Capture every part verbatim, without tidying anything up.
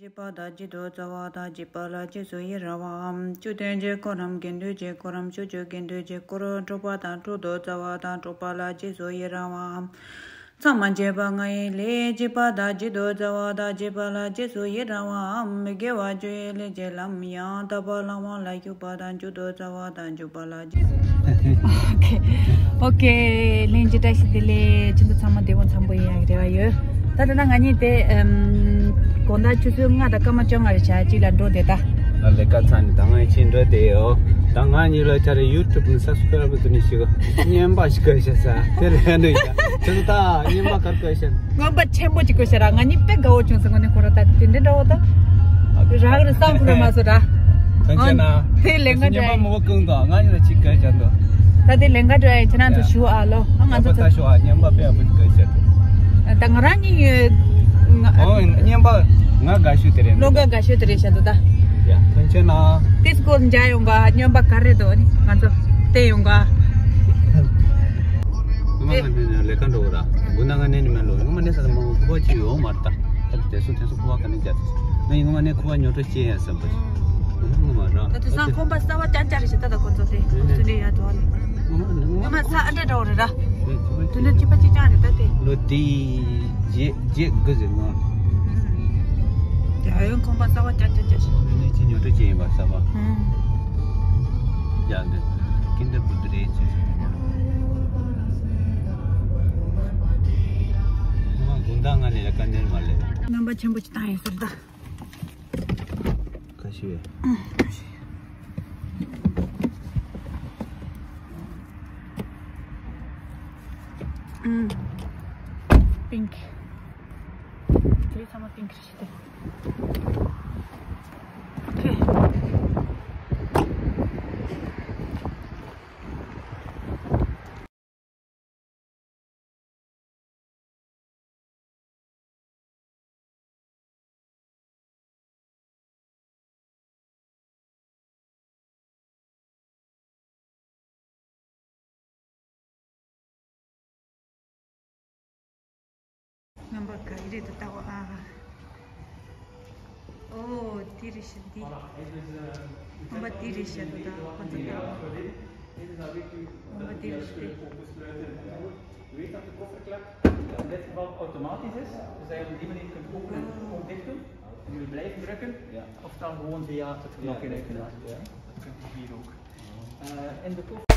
བྱེད་པ་དང་བྱེད་དུ་སྩལ་བ་དང་བྱེད་པ་ལ་རྗེས་སུ་ཡི་རང་བའམ། བཅུད་ལྡན་གྱི་འཁོར་རམ་དགེ་འདུན་གྱི་འཁོར་རམ་ཕྱོགས་བཅུའི་དགེ་འདུན་གྱི་འཁོར། འགྲོགས་པ་དང་འགྲོགས་སུ་སྩལ་བ་དང་འགྲོགས་པ་ལ་རྗེས་སུ་ཡི་རང་བའམ། མཚམས་མ་བཅད་པ་ལྔ་ཡི་ལས། བྱེད་པ་དང་བྱེད་དུ་སྩལ་བ་དང་བྱེད་པ་ལ་རྗེས་སུ་ཡི་རང་བའམ། དགེ་བ་བཅུ་ཡི་ལས་ཀྱི་ལམ་ཡང་དག་པར་བླང་བ་ལ་ཞུགས་པ་དང་མཇུག་ཏུ་སྩལ་བ་དང་འཇུག་པ་ལ། ཨོ་ཁེ། ཨོ་ཁེ། ལྷན་རྒྱས་བཀྲ་ཤིས་བདེ་ལེགས། ཁྱེད་ཚོ་ཚང་མ་བདེ་པོ་འཚམ་པོ་ཡིན་ཡག་རེ་བ་ཡོད། ད་ལྟ་ན་ང་གཉིས་དེ་ཨམ། དགོང་དག་ཆུ་ཚོད་ལྔ་དང་སྐར་མ་བཅོ་ལྔ་རེ་བྱ་གཅིག་ལ་འགྲོ་བསྡད་ད། ང་ལས་ཀ་ཚར་ནས་ད་ང་ཡི་ཕྱིན་འགྲོ་བསྡད་ཡོད། ད་ང་གཉིས་ལ་ཆ་རེ་ཡུ་ཊུབ་ནས་སབ་སི་ཀ་རབ་བཟོ་ནས་ཞིག་བརྙན་པ་ཞིག་བཀོད་བྱ་ས་དེ་ལས་འགྲོ་ཡ། ཁྱེད་ཚོ་ད་བརྙན་པ་གར་བཀོད་བྱ། ངོ་མ་ཆེན་པོ་ཅིག་བཀོད་ཤག་ར། ང་གཉིས་དཔེ་དགའ་བོ་བྱུང་སོང་། ངོ་ནས་ཁོ་ར་ད་དེ་འདྲའི་འདྲ་བོ་ད། རང་རེ་བསམ་ཁོ་ར་མ་བཟོ་ར། ཐང་ཆད་ན། དེ་ལས་ང་ཉན་པ་འདྲ་མོ་བོ་ཀུན་ཏུ་ང་ཡིན་ལ་ཅིག་ག་བྱ་འདུག་ད་དེ་ལས་ང་འདྲ་ཡིན་ཁྱེད་རང་ཚོ་ཞུ་ཨ་ལོ། ཨ་ང་ཉན་པ་ཚོ་ད་ཞུ་ཨ། ཉན་པ་དཔེ་ཡག་པོ་ཅིག་ག་བྱ་འདུག་ད་ང་རང་གཉིས་ཡོད། ང་ཨོ་ཉན་པ་ང་དགའ་ཤོས་དེ་རེད། བློ་དགའ་དགའ་ཤོས་དེ་རེད་བྱ་འདུག་ད། ཡ་ཐང་ཆད་ན། དེ་སྐོར་མཇལ་ཡོང་ག་ཉན་པ་ག་རེ་འདུག་ཨ་ནི་ང་ཚོ་བལྟས་ཡོང་ག་ང་ང་འདི་ལས་ཀ་འགྲོ་གི་ར། དགོང་དག་ང་གནས་ནི་མེད་ལོ། ངོ་མ་གནས་ས་དང་མ་འོངས་ཁུ་བ་ཅི་ཡོད་མ་རེད་ད། ད་དེ་སུ་དེ་སུ་ཁུ་བ་ག་ནས་རྒྱག་ང་ཡིན་ངོ་མ་གནས་ཁུ་བ་ཉོ་སྤྲོ་བྱེད་ཡ་བསམ་པ་རེད། ངོ་མ་ར། ད་དེང་སང་ཁོམ་པ་གསར་བ་ཅག་ཅག་རེད་ཤག་ད་ད་ཁོ་ཚོ་དེ་ཁོ་ཚོ་འདྲ་ཡ་དོ་ལ། ངོ་མ་ངོ་མ་ས་ཨ་འདྲ་འདྲ་བོ་རེད་ར། དེ་འདྲ་གཅིག་པ་གཅིག་རྐྱང་རེད་ད་དེ། ལོ་དེ་རྗེས་རྗེས་དགུ་ཟེར་ངོ་། ཡ་ཡང་ཁོམ་པ་གསར་བ་ཅག་ཅག་ཅག་ཞིག་ངས་ཅི་ཉོ་སྤྲོ་བྱེད་ཡིན་པ་གསར་བ། ཡ་འདི་ཀིན་ཌར་བུ་དི་རེད་ཅེས། ང་དགོང་དག་ང་ནས་ལས་ཀ་ནས་མ་ལས། རྣམ་པ་ཆེན་པོ་ཅིག་བཏང་ཡིན་ཟེར་ད། ཁ་ཤི་བས། ཨུམ། པིང་ཀི། དེ་ཚང་མ་པིང་ཀི་རེད་ཤག་དེ། ཨོ་ཁེ། རྣམ་པ་ག་རེ་རེད་དུ་ལྟ་བ་ཨ། ཨོ་དེ་རེད་ཤག་འདི། རྣམ་པ་དེ་རེད་ཤག་འདུག་ད་ཁོ་ཚོ་ལྟ་བ། རྣམ་པ་དེ་རེད་ཤག་དེ། Dit verband automatisch is, dus dat je hem op die manier kunt openen of dicht doen. En je blijft drukken, of dan gewoon via het knopje. Dat kunt u hier ook. Eh, in de koffer.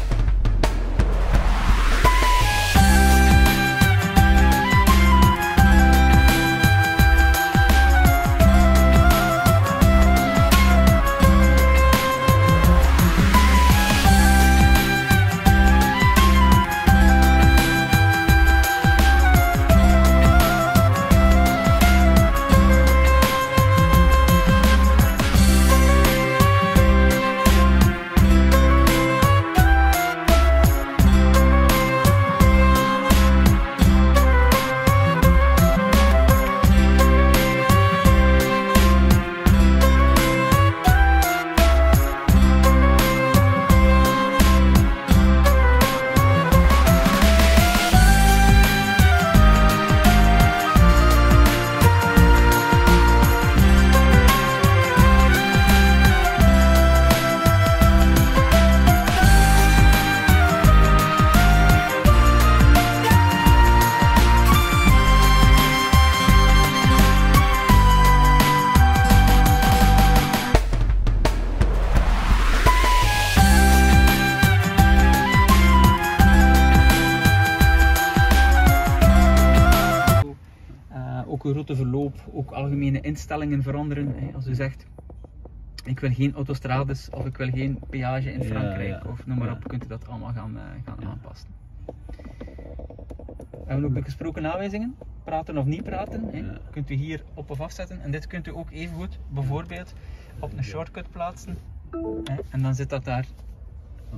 Eh, ook uw routeverloop, ook algemene instellingen veranderen. Hè. Als u zegt, ik wil geen autostrades of ik wil geen peage in Frankrijk of noem maar op, kunt u dat allemaal gaan, eh, gaan aanpassen. We hebben ook de gesproken aanwijzingen. Praten of niet praten, hè. Kunt u hier op of afzetten. En dit kunt u ook even goed bijvoorbeeld op een shortcut plaatsen. Hè. En dan zit dat daar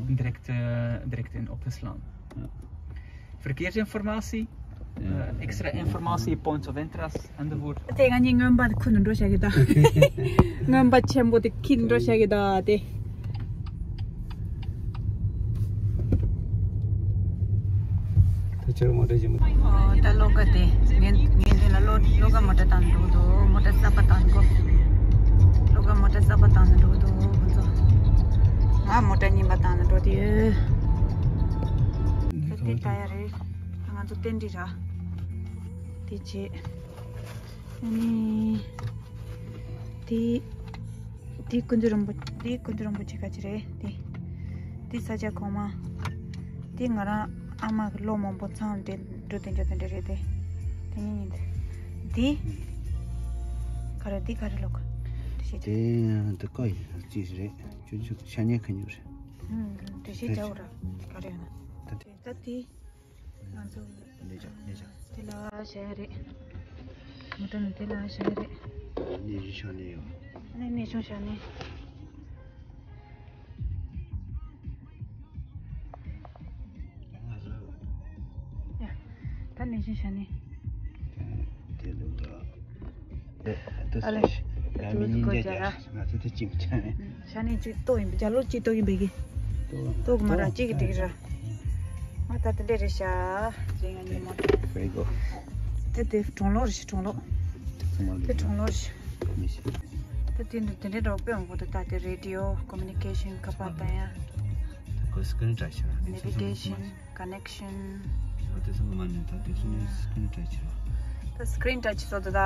direct, eh, direct in opgeslagen. Verkeersinformatie, eh, extra informatie, points of interest enzovoort. དེ་ང་གཉིས་རྔོན་པ་ཁུར་ནས་འགྲོ་བྱ་གི་ད། རྔོན་པ་ཆེན་པོ་དེ་ཁྱེར་འགྲོ་བྱ་གི་ད་དེ། ད་ཁྱེད་མོ་ཊ་ཆེན་པོ། ཨོ་ད་བློ་དགའ་དེ། ངས་ངས་འདི་ལ་བློ་བློ་དགའ་མོ་ཊ་བཏང་འགྲོ་འདུག་མོ་ཊ་གསར་པ་བཏང་གོ། ཨ། མོ་ཊ་རྙིང་པ་བཏང་ལ་འགྲོ་དེ་ཡོད། ད་དེ་ལྟ་ཡ་རེད། ང་ཚོ་རྟེན་འབྲེལ་ར། དེ་བྱས། ཨ་ནི། དེ། དེ་ཀུན་འདུས་རིན་པོ། དེ་ཀུན་འདུས་རིན་པོ་ཆེ་ག་ཅི་རེད་དེ། དེ་ས་སྐྱ་གོང་མ། དེ་ང་རང་ཨ་མ་གི་ལོ་མང་པོ་ཚང་འདྲེ་འགྲོ་དེ་འགྲོ་དེ་འདྲ་རེད་དེ། དེ་ཉིད་ཡིན་དེ། དེ། ག་རེ་དེ་ག་རེ་ལོག་དེ་ཤེས། དེ་དེ་ཀ་ཡིན་ཅི་རེད། ཅུང་ཅུང་ཤ་ཉེ་ཁ་ཉུང་རེད། ཧུམ། དེ་ཤེས་བྱའོ་ར། ག་རེ་ཡོད་ན། ད་དེ། ད་དེ། ང་ཚོ། ལས་བྱ་ལས་བྱ། དེ་ལ་བྱ་ཡ་རེད། མོ་ཊ་ནི་དེ་ལ་བྱ་ཡ་རེད། གནས་གཞི་བཞག་ནས་ཡོད། ནས་གནས་ཆུང་བྱ་ནས། ང་ཚོ། ཡ། ད་གནས་གཞི་བྱ་ནས། དེ་ལུགས་ལ། ཨ་ལེ། ཡ་མི་གཉིས་འཇལ་ར། ང་ཚོ་དེ་གཅིག་ཆ་ནས། ཤ་ནས་གཅིག་ཏོག་ཡིན་པ། རྒྱ་ལོ་གཅིག་ཏོག་ཡིན་པའི་གི། ཏོག་མ་ར་གཅིག་གི་འགྲིག་ར། ང་ད་དེ་འདྲས་རེད་ཤག་རེད། ང་ཉིན་མོ། Very good. དེ་དེ་གྲོང་ལོག་རེད་ཤག་གྲོང་ལོག་དེ་གྲོང་ལོག་རེད་ཤག་ད་དེ་འདྲ་དེ་འདྲས་འགྲོ་དཔེ་མང་པོ་འདུག་ད་དེ་རེ་ཌི་ཡོ། ཀོ་མུ་ནི་ཀེ་ཤན། ཁ་པར་བཏང་ཡ། ཁོ་སི་ཀི་རིན་བྲིས་ཤག་ནེ་བི་གེ་ཤན། ཀ་ནེག་ཤན། ཨོ་དེ་ཚོ་མ་ནས་ད་དེ་ཚོ་ནས་སི་ཀི་རིན་ཊ་ཆི་ར། ད་སི་ཀི་རིན་ཊ་ཆི་སོ་ད་ད།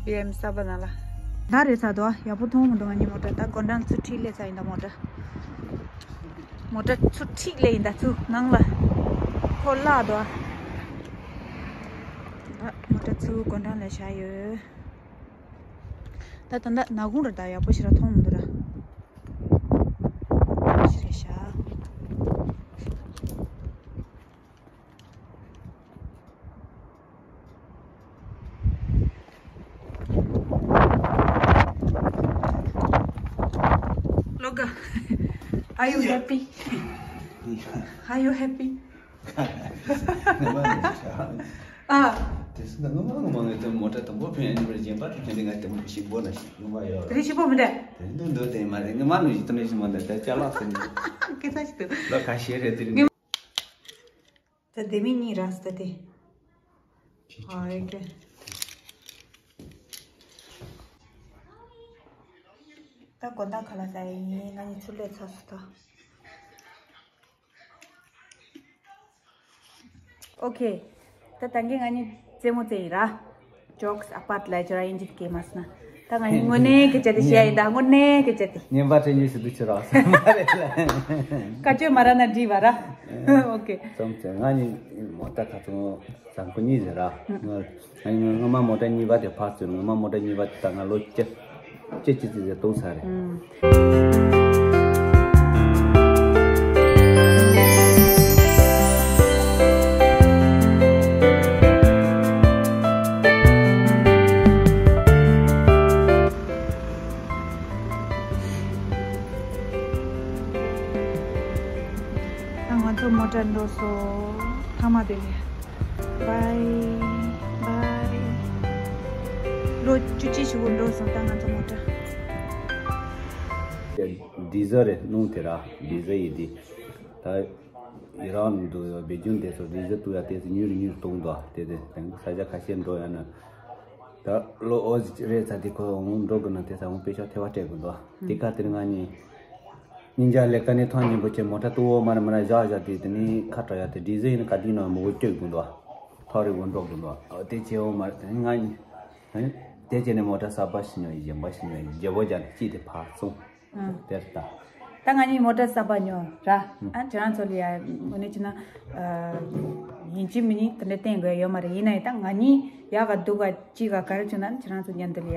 བི་ཨེམ་གསར་པ་ནང་ལ། ད་རེད་ཚ་དོ། ཡག་པོ་མཐོང་མི་འདུག་ང་གཉིས་མོ་ཊ། ད་དགོང་གྲང་ཚུར་ཁྲིད་སླེབས་ཚར་ཡིན་ད་མོ་ཊ། མོ་ཊ་ཚུར་ཁྲིད་སླེབས་ཡིན་ད་ཚུར་ནང་ལ། ཁོ་བརླག་དོ། ད་མོ་ཊ་ཚུར་དགོང་གྲང་ལ་བཞག་ཡོད། ད་ད་ད་ནག་ཁུང་ར། ད་ཡག་པོ་ཞིག་ར་མཐོང་མི་འདུག་ར། ཞིག་རེད་ཤག Logan, are you happy? Are you happy? ཨ། དེ་སུ་ན་ངོ་མ་ངོ་མ་ངའི་དེ་མོ་ཊ་དང་པོ་ཕན་ཡ་ཉི་མར་རྗེན་པ་དུ་ཁྱོད་དེ་ང་དེ་མོ་ཞིག་པོ་ན་ཞིག་ངོ་མ་ཡོད་ར། དེ་རིང་ཞིག་པོ་མི་འདྲ། དེ་འདུག་འདུག་དེ་མ་རེད། ངོ་མ་ནུ་ཞིག་དུ་ནས་ཞིག་མ་འདྲ། དེ་ཅ་ལག་ཟེར་ནི། སྐད་ཆ་ཞིག་འདུག་ལོ་ཁ་ཤས་རེད་དེ་རིང་། ད་ལྡེ་མིག་གཉིས་རག་སོང་ད་དེ། ཨ་ཨེ་ཀེ། ད་དགོང་དག་ཁ་ལག་ཟ་ཡི་ཡིན། ང་གཉིས་ཚུར་སླེབས་ཚར་སོང་ད། ཨོ་ཁེ། ད་ད་གིན་ང་གཉིས་རྩེད་མོ་རྩེ་ཡི་ར། Jokes apart ལ་ཅོ་ར་ཨིན་ཇི་སྐད་མ་སོང་ན། ད་ང་གཉིས་དངོས་གནས་སྐད་ཆ་དེ་བཤད་ཡིན་ད། དངོས་གནས་སྐད་ཆ་དེ། ཉན་པ་དྲན་ཉུལ་ཞིག་ཏུ་ཆུ་རག་སོང་མ་རེད་ལ། བཀའ་ཆོས་མ་རག་ན་འགྲིག་པ་ར། ཨོ་ཁེ། ཙམ་ཙེ་ང་གཉིས་མོ་ཊ་ཁ་ཚོང་བཟང་པོ་གཉིས་ཟེར་ར། ང་གཉིས་སྔོན་མ་མོ་ཊ་གཉིས་པ་དེ་ཕར་ཚུར། སྔོན་མ་མོ་ཊ་གཉིས་པ་དེ་ད་ང་ལོ་བཅུ། བཅུ་གཅིག་ཙམ་ཟེར་གཏོང་ས་རེད། ད་ང་ཚོ་མོ་ཊ་འགྲོ་སོང་། ཐ་མ་དེ་ལས། བའི་བའི། ལོ་བཅུ་གཅིག་ཞིག་པོ་འགྲོ་སོང་ད་ང་ཚོ་མོ་ཊ། ཌི་ཟེལ་རེད་སྣུམ་དེ་ར། ཌི་ཟེལ་ཡིན་དེ། ད་ཡི་རང་འདུག་ཡོད་བེད་སྦྱོང་དེ་ཚོ་ཌི་ཟེལ་བཏུག་ཡ་དེ་ཚོ་ཉུང་རུ་ཉུང་རུ་གཏོང་འདུག་དེ་དེ་དེང་ས་ཆ་ཁ་ཤས་འགྲོ་ཡ་ན། ད་ལོ་ཨོ་རེད་ཚ་དེ་ཁོ་འོང་འགྲོ་དགོས་ན་དེ་ཚ་འོང་དཔེ་ཤོག་ཐེ་བ་སྤྲད་དགོས་འདུག་དེ་ཁ་དེར་ང་གཉིས། སྙིང་རྗེ་ལས་ཀ་ནི་ཐོན་ཉིན་པོ་ཆེ་མོ་ཊ་ཏུ་བོ་མ་རེད་མ་རེད་བཞག་བཞག་དེ་དེ་ནི་ཁ་གྲག་ཡ་དེ་ཌི་ཟེལ་ཡིན་ན་ག་དུས་ན་མོ་བོ་སྐྱོད་དགོས་འདུག་ཐོག་རེ་བོ་འགྲོ་དགོས་འདུག་དེ་བྱེད་འོང་མ་རེད། དེ་ནི་ང་གཉིས། དེ་བྱས་ནས་མོ་ཊ་གསར་པ་ཞིག་ཉོ་ཡི་གཞན་པ་ཞིག་ཉོ་ཡི་བརྗེ་བོ་བརྒྱབ་ནས་གཅིག་དེ་ཕར་སོང་། ཨང་། དེར་ལྟ། ད་ང་གཉིས་མོ་ཊ་གསར་པ་ཉོ་ར། ཨ་ཁྱེད་རང་ཚོ་ལ་ཡ་དངོས་གནས་བྱས་ན། ཡིན་གཅིག་མིན་གཉིས་དེ་འདྲ་བསྟན་དགོས་ཡ་ཡོད་མ་རེད། ཡིན་ན་ཡང་ད་ང་གཉིས་ཡག་ག་སྡུག་ག་གཅིག་ག་ག་རེ་བྱུང་ན་ཁྱེད་རང་ཚོ་མཉམ་དུ་ལ་ཡ་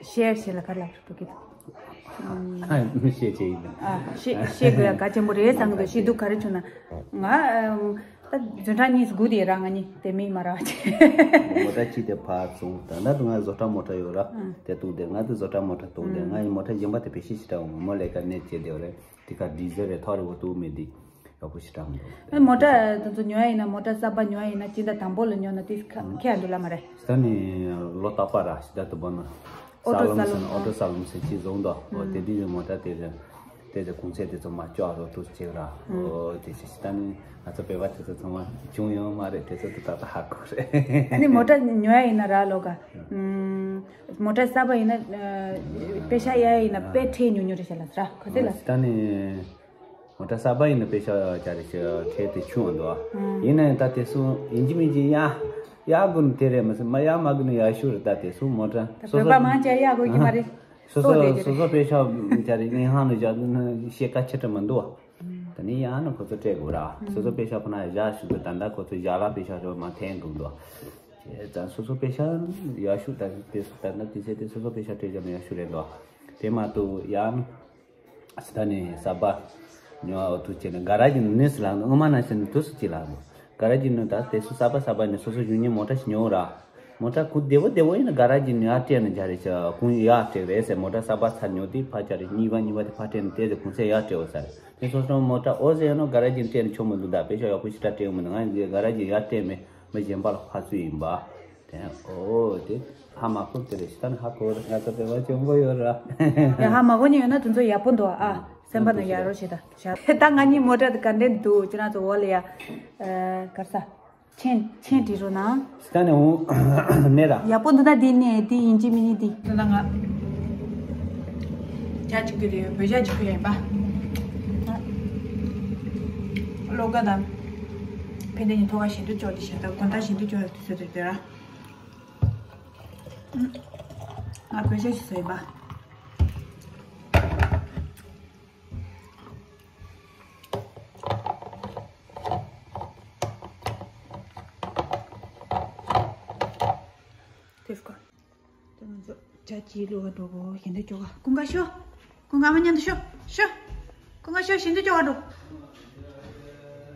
ཤེར་བྱེད་ལ་ག་རེ་ལབ་འགྲོ་གི་འདུག་ཨ་ཤེར་བྱེད་ཡིན། ཨ་ཤེར་ཤེར་དགོས་ཡ་གལ་ཆེན་པོ་རེད་བསམ་གི་འདུག་ཤེས་སྡུག་ག་རེ་བྱུང་ན་ང་། ད་བཟོ་གྲྭ་གཉིས་སུ་སྒུག་དེ་ར། ང་གཉིས་དེ་མིག་མ་རག་ཅེ། མོ་ཊ་གཅིག་དེ་ཕར་སོང་། ད་ལྟ་དུ་ང་བཟོ་གྲྭ་མོ་ཊ་ཡོད་ར། ཨང་། དེ་བཏུག་དེ་ང་དེ་བཟོ་གྲྭ་མོ་ཊ་བཏུག་དེ་ཨང་། ང་ཡི་མོ་ཊ་གཞན་པ་དེ་བེད་སྤྱོད་ཞིག་དྲག་འོང་མོ་ལས་ཀ་གནས་བྱེད་དེ་རེད། དེ་ཁ་ཌི་ཟེལ་རེད་ཐོག་རེ་བོ་བཏུག་མེད་དེ་ཡག་པོ་ཞིག་དྲག་མི་འདུག་ཨ་མོ་ཊ་དེ་ཚོ་ཉོ་ཡ་ཡིན་ན་མོ་ཊ་གསར་པ་ཉོ་ཡ་ཡིན་ན་སྤྱི་ཟླ་དང་པོ་ལ་ཉོ་ན་དེ་ཁ་ཁེ་ཡ་འདུག་ལ་མ་རེད། ད་ནི་ལོ་རྟག་པ་ར་སྤྱི་ཟླ་དུ་བོ་ན། ཨོ་ཊོ་ས་ལོན་ཟེར་ན་ཨོ་ཊོ་ས་ལོན་ཟེར་ཅི་བཟོ་འདུག་འོ་དེ་དུས་ཡོད་མོ་ཊ་དེ་རེད། དེ་ཚོ་གུང་ཚད་དེ་ཚོ་མ་ལྕོགས་རོགས་ཐུགས་ཆེ་ར། ཨོ་དེ་ཚོ་ཤི་ད་ནི་ང་ཚོ་བོད་པ་དེ་ཚོ་ཚང་མ་བྱུང་ཡོད་མ་རེད། དེ་ཚོ་དེ་ད་ལྟ་ཧ་གོ་རེད། ཨ་ནི་མོ་ཊ་ཉོ་ཡ་ཡིན་ན་ར་ལོ་ག་ཨུམ། མོ་ཊ་གསར་པ་ཡིན་ན་ཨ། པེ་ཤ་གཡར་ཡ་ཡིན་ན་དཔེ་ཁྲལ་ཉུང་ཉུང་རེད་ཤག་ལ་ཟེར་ག་ཚོད་ལ། ཤི་ད་ནི་མོ་ཊ་གསར་པ་ཡིན་ན་པེ་ཤ་ག་རེ་ཤག་ཁྲལ་དེ་ཆུང་བ་འདུག་ཨ། ཡིན་ན་ཡང་ད་དེ་སུ་ཡིན་གཅིག་མིན་གཅིག་གཡར་གཡར་དགོས་ནི་དེ་རེད་མ་ཟད་མ་གཡར་མ་དགོས་ནི་ཡག་ཤོས་རེད། ད་དེ་སུ་མོ་ཊ་ད་སོ་བོད་པ་སོ་མང་ཆེ་གཡར་དགོས་ཀྱི་མ་རེད། སོ་སོ་སོ་སོ་པེ་ཤ་ག་རེ་ངན་ཧང་ལ་བཞག་ན་ཤེས་ཀ་ཆེ་དྲགས་མི་འདུག་ད་ནི་ཡང་ན་ཁོ་ཚོ་སྤྲད་དགོས་ར། སོ་སོ་པེ་ཤ་ཁོ་ན་བཞག་ཞུ་གི་ད་ལྟ་ཁོ་ཚོ་བཞག་ལ་པེ་ཤ་རེ་མ་འཐེན་འདུག་འདུག་བྱས་ཙང་སོ་སོ་པེ་ཤ་ཡག་ཤོས་ད་དེ་སུ་ད་ལྟ་དེ་ཚེ་དེ་སོ་སོ་པེ་ཤ་སྤྲད་བཞག་ན་ཡག་ཤོས་རེད་འདུག་དེ་མ་གཏོགས་ཡང་ད་ནི་གསར་པ་ཉོ་བ་འོ་ཐུགས་ཆེ་ན་ག་ར་གི་ནི་སི་ལ་ནི་ཨ་མ་ན་ཤི་ནི་དུ་སུ་ཅི་ལ་འདུག་ག་ར་གི་ནི་ད་དེ་སུ་གསར་པ་གསར་པ་ནི་སོ་སོ་ཡུ་ཉི་མོ་ཊ་ཞིག་ཉོ་ར། མོ་ཊ་ཁུ་བདེ་བོ་བདེ་བོ་ཡིན་ན་ག་ར་གི་ནི་ཡར་སྤྲད་ན་འཇའ་རེ་ཤག་ཁུང་ཡར་སྤྲད་རེད་ཟེར། མོ་ཊ་གསར་པ་ཚར་ཉོ་དུས་ཕར་འཇའ་རེ་གཉིས་པ་གཉིས་པ་དེ་ཕར་སྤྲད་ནས་དེ་ཚེ་གུང་སེང་ཡར་སྤྲད་འོ་ཟེར། དེ་སོ་སོ་མོ་ཊ་འོ་ཟེར་ནོ་ག་ར་གི་ནི་སྤྲད་ན་ཆོག་མི་འདུག་ད་པེ་ཤ་ཡག་པོ་ཞིག་ད་སྤྲད་འོ་མི་འདུག་ང་ག་ར་གི་ཡར་སྤྲད་མེད། མི་གཞན་པ་ལ་ཕར་ཚུར་ཡིན་པ། དེ་ཨོ་དེ་ཧ་མ་གོ་དེ་རེད། ཤི་ད་ནི་ཧ་གོ་རེད། ང་ཚོ་བོད་པ་ཆེན་པོ་ཡོད་ར། ཡ་ཧ་མ་གོ་ནི་ཡོད་ན་དེ་ཚོ་ཡག་པོ་འདུག་ཨ། སེམས་པ་ནང་ཡག་རོགས་བྱེད་ད་ཤ། ད་ང་གཉིས་མོ་ཊ་དེ་ག་འདྲས་འདུག་ཁྱེད་རང་ཚོ་འོག་ལ་ཡ། གར་ས། མཆན་མཆན་བྲིས་རོགས་གནང་། ཤི་ད་ནི་འོ་ནས་ར། ཡག་པོ་འདུག་ན་འདི་ནས་འདི་ཡིན་གཅིག་མིན་གཅིག་འདི། ད་ལྟ་ང་ཇ་གཅིག་གི་རེད། བོད་ཇ་གཅིག་གི་ཡིན་པ། བློ་དགའ་དང་། ཕན་བདེ་ཉིན་ཐོག་ཁ་ཞེ་འདོད་ཅོག་དེ་བཞིན་དུ་དགོང་དག་ཞེ་འདོད་ཅོག་དུས་ཚོད་དེ་དེ་ར། ང་བོད་ཇ་ཞིག་བཟོས་ཡིན་པ། དེ་སྐོར། དེ་ང་ཚོ་ཇ་གཅིག་བླུག་ག་འགྲོ་གོ་ཞེ་འདོད་ཅོག་ག་ཀུན་དགའ་ཤོག་ཀུན་དགའ་མ་མཉམ་དུ་ཤོག་ཤོག་ཀུན་དགའ་ཤོག་ཞེ་འདོད་ཅོག་ག་འགྲོ།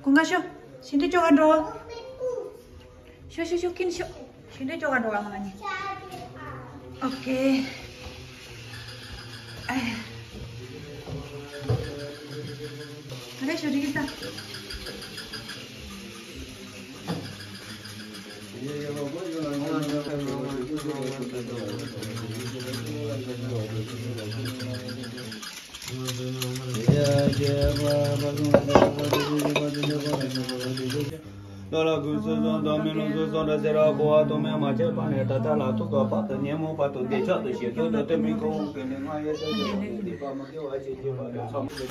ཀུན་དགའ་ཤོག་ཞེ་འདོད་ཅོག་ག་འགྲོ། ཤོག་ཤོག་ཤོག་ཀིན་ཤོག་ཞེ་འདོད་ཅོག་ག་འགྲོ་ག་མ་ནི། ཨོ་ཁེ། ཨེ། ཨ་རེ་ཤོག་རིག་ད། ལོ་ལ་ཀུན་སུ་སོང་དང་མི་ལུས་སུ་སོང་འདྲ་ཟེར་ར་གོ་བ་དོ་མེད་མ་ཆད་པ་ནས་ད་ལྟ་ལ་ཐུག་ག་བར་དུ་ཉོན་མོངས་བར་དུ་འདི་ཆགས་སུ་ཞིག་ཐུག་ཏུ་ཏུ་མི་ཁོ་བོ་ཀུན་ནས་ང་ཡོད་ཚད་ཀྱི་ལོ་ནས་སྡིག་པ་མི་དགེ་བ་བྱེད་ཀྱི་བར་དུ་ཚང་མ། དེ་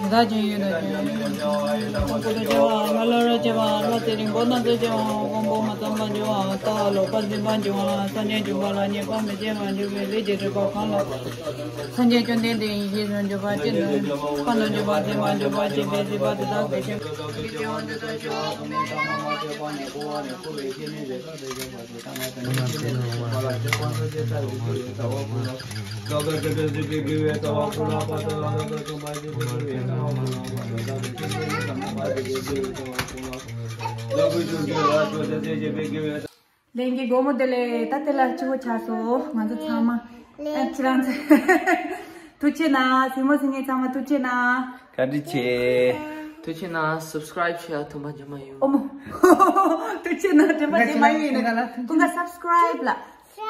དག་ཀྱང་ཡོད་ན་ཀྱང་ཡོད་ན་ཀྱང་ཀུན་ཏུ་སྐྱེ་བ་ལ་ལ་རེ་སྐྱེ་བ་ལ་དེ་རིང་པོ་ན་ཚོད་སྐྱེ་བ་དབང་པོ་མ་བསམ་པ་འབྱུང་བ་ལྟ་ལོག་པ་འཛིན་པ་འབྱུང་བ་སངས་རྒྱས་འབྱུང་བ་ལ་ཉེས་པ་མི་སྐྱེ་བར་འགྱུར་བའི་ལས་ཀྱི་སྒྲིབ་པ་གང་ལ། སངས་རྒྱས་བཅོམ་ལྡན་འདས་ཡེ་ཤེས་སུ་འགྱུར་བ་ཅན་དུ་ཁོ་ན་འགྱུར་བ་སེམས་པ་འགྱུར་བ་ཅེས་པའི་སྲིད་པ་དེ་དག་གི་ཕྱིར། ལྷན་རྒྱས་སྒོ་མོ་དེ་ལས་ད་དེ་ལ་སྤྱི་བོ་ཆགས་སོ་ང་ཚོ་ཚང་མ། ཨ་ཁྱེད་རང་ཚོ། ཐུགས་རྗེ་གནང་། སྲིང་མོ་སྲིང་ངེ་ཚང་མ་ཐུགས་རྗེ་གནང་། བཀའ་དྲིན་ཆེ། ཐུགས་རྗེ་གནང་། སབ་སི་ཀ་རའིབ་བྱེད་ཡ་ཐུམ་པ་ཉི་མ་ཡོད། ཨོ་མོ། ཐུགས་རྗེ་གནང་། དྲན་པ་ཉི་མ་ཡོད་ཡིན་ན་ག་ལ་ཐུགས་རྗེ་གནང་། སབ་སི་ཀ་རའིབ་ལ། སབ་སི་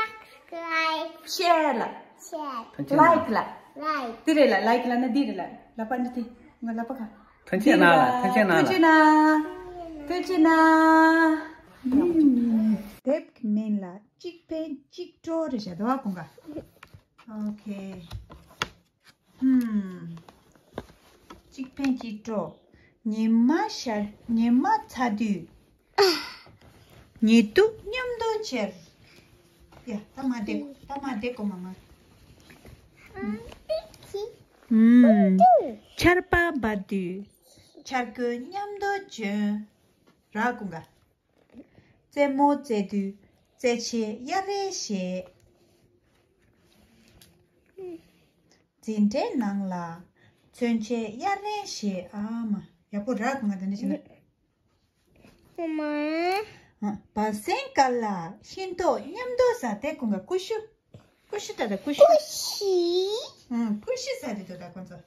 ཀ་རའིབ། ཤེར་ལ། ཤེར། ལའིཀ་ལ། ལའིཀ། འདི་རེད་ལ་ལའིཀ་ལ་ན་འདི་རེད་ལ་ལ་པ་འདི་དེ་ང་ལ་པ་ག་ཐུགས་རྗེ་གནང་ལ། ཐུགས་རྗེ་གནང་ལ། ཐུགས་རྗེ་གནང་། ཐུགས་རྗེ་གནང་། དེབ་ཀྱི་མིང་ལ་གཅིག་ཕན་གཅིག་གྲོགས་རེད་བཞག་འདུག་ཨ་ཁོང་ག་ཨོ་ཁེ། ཧུམ། གཅིག་ཕན་གཅིག་གྲོགས། ཉི་མ་ཤར་ཉི་མ་ཚ་དུས། ཉི་གདུགས་མཉམ་དུ་འཆར། ཡ་ད་མ་བསྡད་ད་མ་བསྡད་གོ་མ་མ། ཧུམ། ཆར་པ་འབབ་དུས། འཆར་སྒོ་མཉམ་དུ་འཇོན། ར་ཀུན་ག་རྩེད་མོ་རྩེ་དུས་རྩེད་ཆས་གཡར་རེས་བྱེད། འཛིན་གྲྭའི་ནང་ལ་མཚོན་ཆས་གཡར་རེས་བྱེད། ཨ་མ་ཡག་པོ་རག་ང་དེ་འདྲ་བྱས་ན། ཨ་མ། ཨ། བ་སེང་དཀར་ལ་ཤིང་ཏོག་མཉམ་དུ་ཟ། དེ་ཀུན་ག་ཀུ་ཤུ། ཀུ་ཤུ་ད་ད་ཀུ་ཤུ། ཀུ་ཤུ། ཨ་ཀུ་ཤུ་ཟ་དེ་དོ་ད་ཁོང་ཚོ།